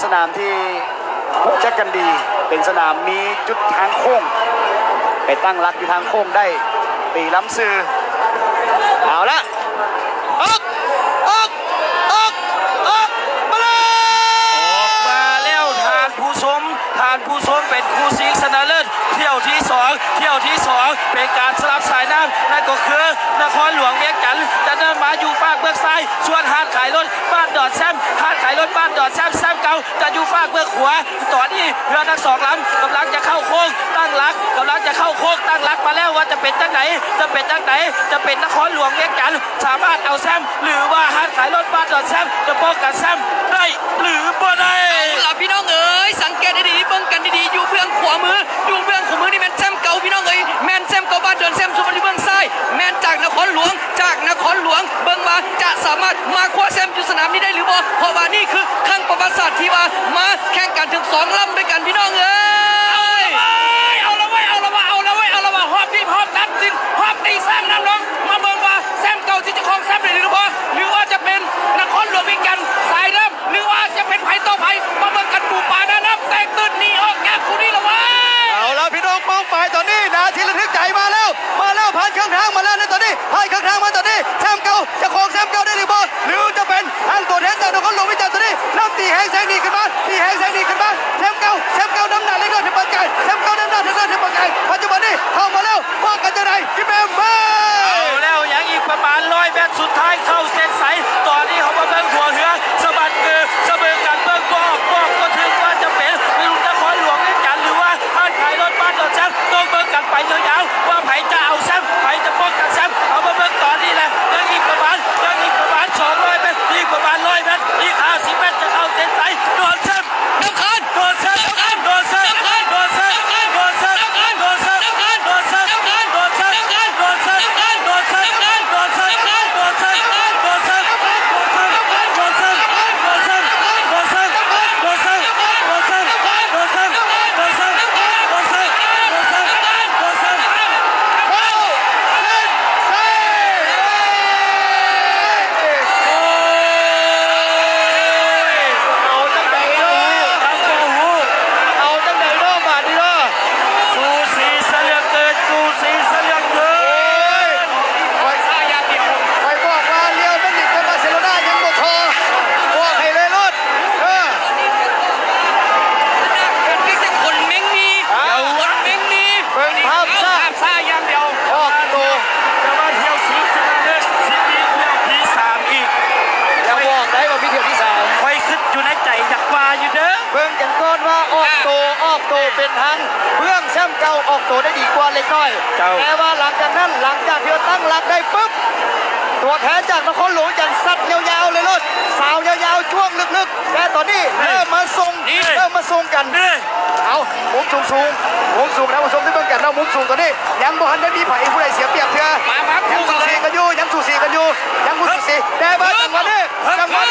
ສະໜາມທີ່ຮູ້ຈັກກັນດີ ເປັນສະໜາມມີຈຸດທາງໂຄ້ງ ໄປຕັ້ງຫຼັກຢູ່ທາງໂຄ້ງໄດ້ ຕີລຳຊື່ ເອົາລະ ອອກ ອອກ ອອກ ອອກ ມາແລ້ວ ອອກມາແລ້ວທ່ານຜູ້ຊົມ ທ່ານຜູ້ຊົມ ເປັນຄູ່ຊິງຊະນະເລີດ ຖ້ຽວທີສອງ ຖ້ຽວທີສອງ ເປັນການສະຫຼັບສາຍນ້ຳ ນັ້ນກໍຄືນະຄອນຫຼວງວຽງຈັນ ຈາກນັ້ນມາຢູ່ຟາກເບື້ອງຊ້າຍ ສ່ວນຮ້ານຂາຍລົດບ້ານດອນແຊມ ຮ້ານຂາຍລົດບ້ານດອນແຊມ ແຊມເກົ່າຈະຢູ່ຟາກເບື້ອງຂວາ ຕອນນີ້ເຮືອທັງສອງລຳກຳລັງຈະເຂົ້າໂຄ້ງຕັ້ງຫຼັກ ກຳລັງຈະເຂົ້າໂຄ້ງຕັ້ງຫຼັກມາແລ້ວ ວ່າຈະເປັນຈັ່ງໃດ ຈະເປັນຈັ່ງໃດ ຈະເປັນນະຄອນຫຼວງວຽງຈັນ ສາມາດເອົາແຊມ ຫຼືວ່າຮ້ານຂາຍລົດບ້ານດອນແຊມ ຈະປ້ອງກັນແຊມໄດ້ ຫຼື ບໍ່ໄດ້. ເອົາລະພີ່ນ້ອງເອີຍ ສັງເກດໃຫ້ດີ ເບິ່ງກັນດີໆ ຢູ່ເບື້ອງຂວາມື ຢູ່ເບື້ອງຂວາມືນີ້ແມ່ນແຊມເກົ່າພີ່ນ້ອງເອີຍ ແມ່ນແຊມເກົ່າບ້ານດອນແຊມ ສ່ວນຢູ່ເບື້ອງຊ້າຍ ແມ່ນຈາກນະຄອນຫຼວງ ຈາກນະຄອນຫຼວງ ເບິ່ງວ່າຈະສາມາດມາຄວ້າແຊມຢູ່ສະໜາມນີ້ໄດ້ຫຼືບໍ່ ເພາະວ່ານີ້ຄືຄັ້ງປະຫວັດສາດທີ່ວ່າມາແຂ່ງກັນເຖິງສອງລຳດ້ວຍກັນພີ່ນ້ອງເອີຍ. ເອົາລະເວີຍ ເອົາລະເວີຍ ເອົາລະເວີຍ ຮອບນີ້ຮອບຕັດສິນ ຮອບຕີແຊມນຳລົງ ມາເບິ່ງວ່າແຊມເກົ່າຊິຈະຄອງແຊມໄດ້ຫຼືບໍ່ ຫຼືວ່າຈະເປັນນະຄອນຫຼວງວຽງຈັນສາຍເດີມ ຫຼືວ່າຈະເປັນໃຜຕໍ່ໃຜ ມາເບິ່ງກັນ ປູປາໜ້ານ້ຳແຕກຕື່ນໜີອອກຈາກຄູ່ນີ້ລະເວີຍ. ເອົາລະພີ່ນ້ອງ ເປົ້າໝາຍຕອນນີ້ ນາທີລະທຶກໃຈມາແລ້ວ ມາແລ້ວ ຜ່ານເຄິ່ງທາງມາແລ້ວໃນຕອນນີ້ ຜ່ານເຄິ່ງທາງມາຕອນນີ້ ແຊມເກົ່າ ຈະຄອງແຊມເກົ່າໄດ້ຫຼືບໍ່ ຫຼືຈະເປັນທາງຕົວແທນຈາກນະຄອນຫຼວງວຽງຈັນຕອນນີ້ ເລີ່ມຕີແຮງແຊງໜີຂຶ້ນມາ ຕີແຮງແຊງໜີຂຶ້ນມາ ແຊມເກົ່າ ແຊມເກົ່ານຳໜ້າເລັກນ້ອຍເຖິງປານກາຍ ແຊມເກົ່ານຳໜ້າເລັກນ້ອຍເຖິງປານກາຍ ປັດຈຸບັນນີ້ເຂົ້າມາແລ້ວ ວ່າກັນຈັ່ງໃດ ກິເບມເວີຍ. ເອົາແລ້ວ ຍັງອີກປະມານຮ້ອຍແມັດ ສຸດທ້າຍເຂົ້າເສັ້ນໄຊ ຕອນນີ້ເຮົາມາເບິ່ງຫົວເຮືອສະບັດມືສະເໝີກັນ ເບິ່ງບໍ່ອອກ ບອກບໍ່ຖືກວ່າຈະເປັນນະຄອນຫຼວງວຽງຈັນ ຫຼືວ່າຮ້ານຂາຍລົດບ້ານດອນແຊມ ຕ້ອງເບິ່ງກັນໄປຍາວໆ ວ່າໃຜຈະເອົາແຊມ ໃຜຈະປ້ອງກັນແຊມ ເອົາມາເບິ່ງຕອນນີ້ແຫຼະ ຍັງອີກປະມານ ຍັງອີກປະມານສອງຮ້ອຍແມັດ ອີກປະມານຮ້ອຍແມັດ ອີກຫ້າສິບແມັດຈະເຂົ້າເສັ້ນໄຊ ໂດນແຊມ ນ້ຳຄານ ໂດນແຊມ ນ້ຳຄານ ໂດນແຊມ ນ້ຳຄານ ໂດນແຊມ ນ້ຳຄານ ໂດນແຊມ ນ້ຳຄານ ໂດນແຊມ ນ້ຳຄານ ໂດນແຊມ ນ້ຳຄານ ໂດນແຊມ ນ້ຳຄານ ໂດນແຊມ ໂອ້ຍ ເອົາຈັ່ງໃດເນາະ ເອົາຈັ່ງໃດເນາະ ບາດນີ້ເນາະ ສູສີຊະເຫຼືອເກີນ ສູສີຊະເຫຼືອເກີນ. ໂອ້ຍ ຂ້ອຍ ຂ້ອຍບອກວ່າ Real Madrid ກັບ Barcelona ຍັງບໍ່ທໍ່ ບອກໃຫ້ເລີຍໂລດ ເອີ ມີແຕ່ຄົນເມັ່ງມີ ດຽວ ຄົນເມັ່ງມີ ເບິ່ງພາບຊ້າ ພາບຊ້າຢ່າງດຽວ ອອກໂຕ ແຕ່ວ່າຖ້ຽວຊິງຊະນະເລີດ ຊິມີຖ້ຽວທີສາມອີກ ຢ່າບອກໄດ້ວ່າມີຖ້ຽວທີສາມ ຂ້ອຍຄິດຢູ່ໃນໃຈ ຢາກວ່າຢູ່ເດີ ເບິ່ງກັນກ່ອນວ່າອອກໂຕ ອອກໂຕເປັນທາງເບື້ອງແຊມເກົ່າ ອອກໂຕໄດ້ດີກວ່າເລັກນ້ອຍ ເຈົ້າ ແຕ່ວ່າຫຼັງຈາກນັ້ນ ຫຼັງຈາກທີ່ວ່າຕັ້ງຫຼັກໄດ້ປຶບ ຕົວແທນຈາກນະຄອນຫຼວງວຽງຈັນຊັດຍາວໆເລີຍໂລດ ສາວຍາວໆ ຈ້ວງເລິກໆ ແຕ່ຕອນນີ້ເລີ່ມມາສົ່ງ ເລີ່ມມາສົ່ງກັນ ເອົາ ມຸມສູງໆ ມຸມສູງ ທ່ານຜູ້ຊົມໄດ້ເບິ່ງກັນເນາະ ມຸມສູງຕອນນີ້ ຍັງບໍ່ທັນໄດ້ມີໃຜຜູ້ໃດເສຍປຽບເທື່ອ ຍັງສູສີກັນຢູ່ ຍັງສູສີກັນຢູ່ ຍັງບໍ່ສູສີ ແຕ່ວ່າຈັງຫວະນີ້ ຈັງຫວະ